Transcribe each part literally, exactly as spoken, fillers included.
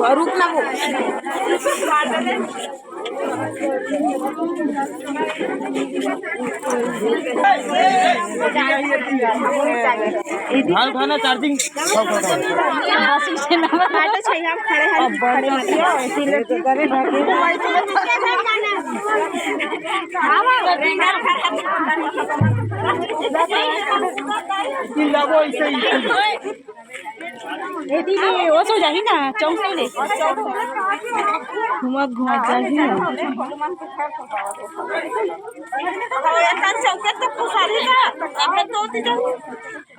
रुक ना वो। हाँ, उठा ना, चार्जिंग। ए दीदी, वो सो जाही ना, चौक से ले। घुमा घुमा जाही ना। एकर चौके तो खुशाली ना, अब तो होती जाऊ।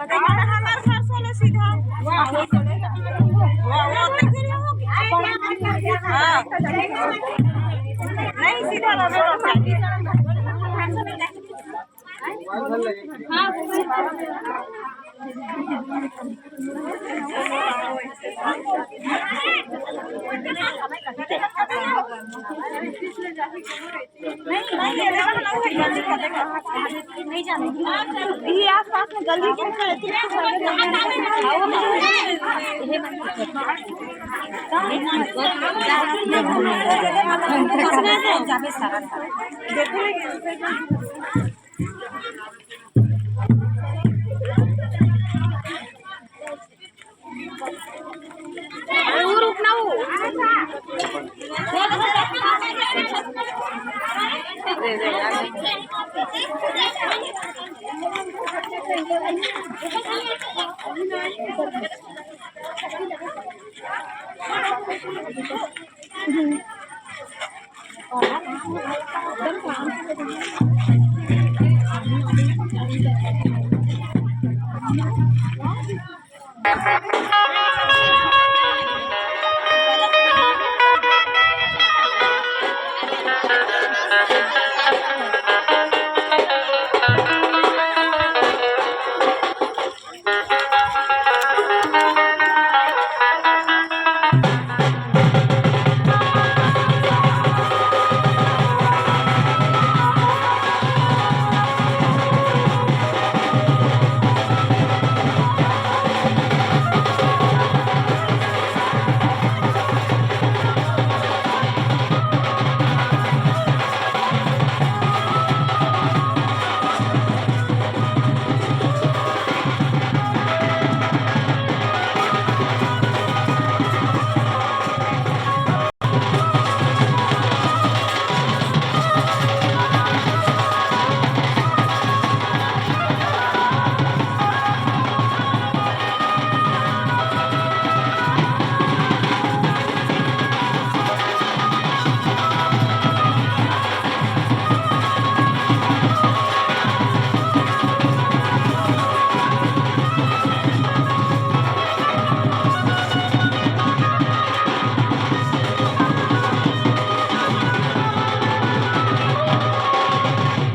हमार घर से ले सीधा। वाह, वो तो ले। वाह, वो तो गिरी होगी। हाँ। नहीं, सीधा रहो। ये आसपास में गली के